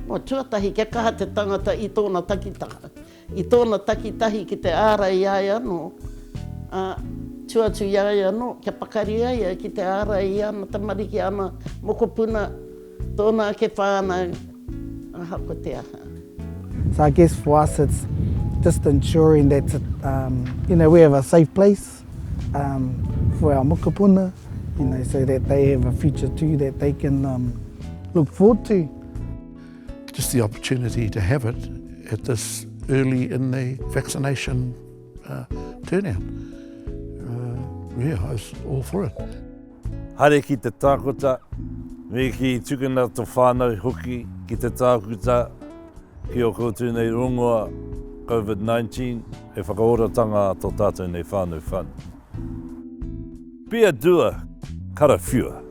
Nō tuatahi kia kaha te tangata i tōna takitaha, i tōna takitahi ki te ārai i a ia anō, ā, tua atu i a ia anō, kia pakari ai ia ki te ārai i ana tamariki, ana mokopuna, tōna ake whānau, ahakoa te aha. So I guess for us it's just ensuring that um, you know, we have a safe place um, for our mokopuna, you know, so that they have a future too that they can um, look forward to. Just the opportunity to have it at this early in the vaccination uh, turnout. Uh, yeah, I was all for it. Haere ki te tākuta, me ki tukuna to whānau hoki ki te tākuta ki o koutou nei rongoa Covid-19 he whakaoratanga a to tātou nei whānau whānui. Be a doer, karawhiua.